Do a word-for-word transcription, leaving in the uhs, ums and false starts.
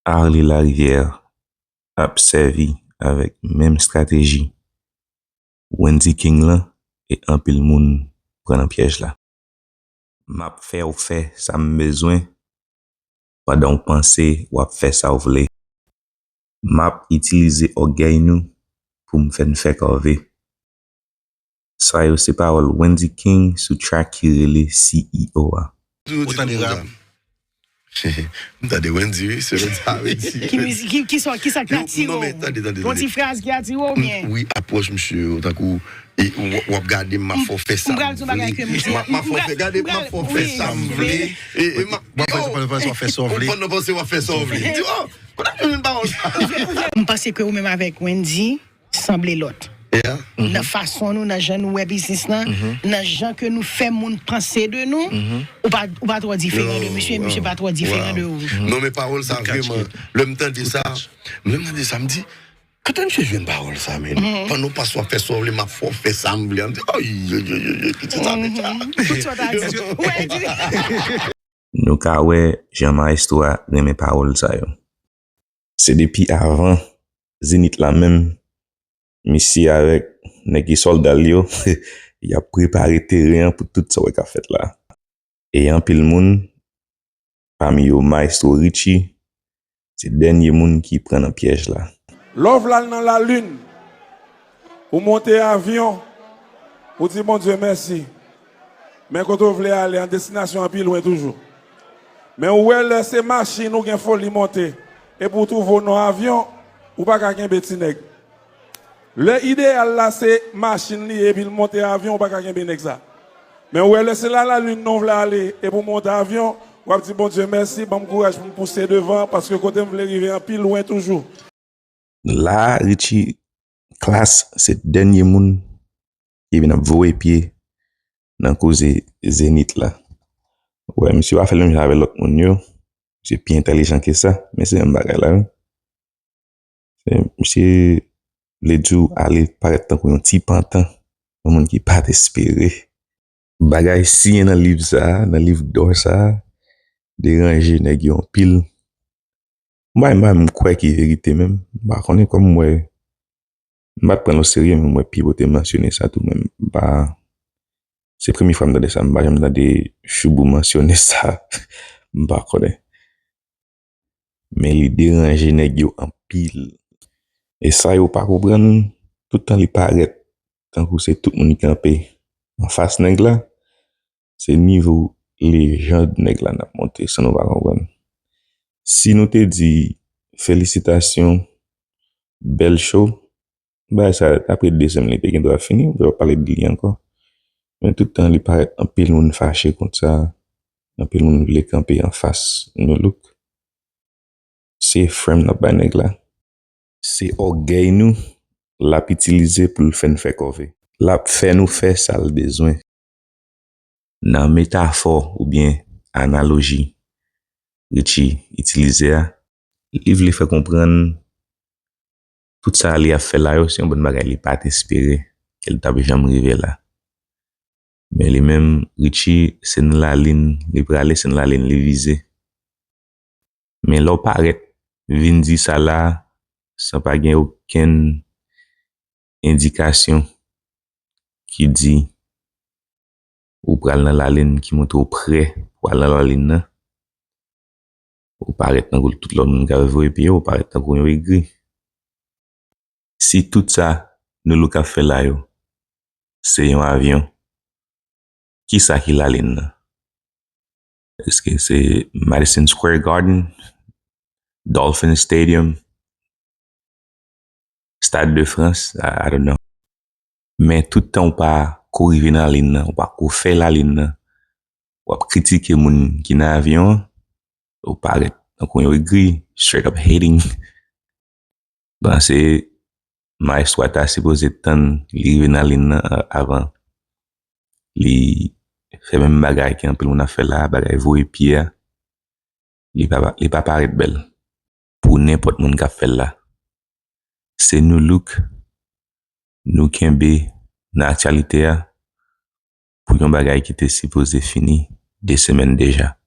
Arly Larivière ap sèvi avèk menm estrateji Wendy King lan e anpil moun pran nan pyèj la. M ap fè w fè sa m bezwen pandan w panse w ap fè sa w vle. M ap itilize ògèy nou pou m fè n fè kòve. Sa yo se pawòl Wendy King sou track ki rele C E O a. Ou tande rap? M tande Wendy, wi, se Wendy, Wendy. Ki mizik, ki, ki sa, ki sa ki atire w? Non, men tande, tande, tande. Yon ti fraz ki atire w, byen? Wi, apwòch misye yo, tankou, e, w, w ap gade m, m ap fè w fè sa m vle. M pral di yon bagay ke misye, m ap fè w fè, gade, m ap fè w fè sa m vle. E, e, m ap, pandan w panse w ap fè sa w vle. Pandan w panse w ap fè sa w vle. Di, oh, kote m jwenn pawòl sa? M panse ke ou menm avèk Wendy, sanble lòt. Nan fason nou, nan jan nou wè biznis lan, nan jan ke nou fè moun panse de nou, ou pa, ou pa twò diferan de misye, misye pa twò diferan de ou. Non, men pawòl sa vrèman, lè m tande sa, lè m tande sa, m di, kote misye jwenn pawòl sa, men? Pandan w panse w ap fè sa w vle, m ap fè w fè sa m vle. M di, ay, ay, ay, ay, ay, ki ti sa, men sa. Pou sa w ta di, ou wè, di. Nou ka wè jan maestro a renmen pawòl sa yo. Se depi avan Zenith la menm, misye avèk nèg ki sòlda l yo, y ap prepare teren an pou tout sa w wè k ap fèt la. E anpil moun, pami yo Maestro Richie, se dènye moun ki pran nan pyèj la. Lè w vle al nan lalin, ou monte avyon, ou di Bondye mèsi. Men kote w vle ale an, destinasyon an pi lwen toujou. Men ou wè lè se machin ou gen foli monte, epi w twouve w nan avyon, ou pa ka kenbe ti nèg. Lè ideyal la se machin li epi l monte avyon, ou pa ka kenbe nèg sa. Men ou wè lè se la lalin non w vle ale epi w monte avyon, w ap di Bondye mèsi, ban m kouraj pou m pouse devan, paske kote m vle rive an pi lwen toujou. La, Richie Class se dènye moun ki vin ap voye pye nan koze Zenith la. Ou wè, misye pa fè l menm jan avèk lòt moun yo. Misye pi entèlijan ke sa, men se menm bagay la, wi. Se, misye vle di w ale parèt tankou yon ti pantan, yon moun ki pa t espere. Bagay siyen nan liv sa a, nan liv dò sa a, deranje nèg yo anpil. M pa, m pa menm kwè ki verite menm. M pa konnen kòm m wè, m pa t pran l oserye, men m wè Pipo te mansyone sa tou, men m pa, se premye fwa m tande sa, m pa janm tande Shoubou mansyone sa, m pa konnen. Men li deranje nèg yo anpil. E sa yo pa konprann, tout tan li parèt tankou se tout moun ki kanpe anfas nèg la, se nivo lejand nèg la n ap monte san nou pa konprann. Si nou te di felisitasyon, bèl show, bagay sa, apre de semèn, li te gen dwa fini, ou pa pale de li ankò. Men tout tan li parèt, anpil moun fache kont sa, anpil moun vle kanpe anfas Nu Look. Se frame n ap bay nèg la. Se ògèy nou l ap itilize pou l fè n fè kòve. L ap fè nou fè sa l bezwen. Nan metafò oubyen analoji Richie itilize a, li vle fè konprann tout sa li ap fè la yo, se yon bann bagay li pa t espere ke l t ap janm rive la. Men li menm, Richie, se nan lalin li prale, se nan lalin li vize. Men lè w parèt vin di sa la, san pa gen okenn endikasyon ki di ou pral nan lalin, ki montre w prè pou al nan lalin nan, ou parèt tankou tout lòt moun k ap voye pye, ou parèt tankou yon egri. Si tout sa Nu Look ap fè la yo, se yon avyon, kisa ki lalin nan? Èske se Madison Square Garden, Dolphin Stadium, Stade de France? I, I don't know. Men tout tan ou pa ko rive nan lalin nan, ou pa ko fè lalin nan, w ap kritike moun ki nan avyon an, ou parèt tankou yon egri, straight up hating. Panse maestro a ta sipoze tann li rive nan lalin nan a-, avan li fè menm bagay ke anpil moun ap fè la, bagay voye pye a. Li pa, li pa parèt bèl pou nenpòt moun k ap fè l la. Se Nu Look nou kenbe nan aktyalite a pou yon bagay ki te sipoze fini de semèn deja.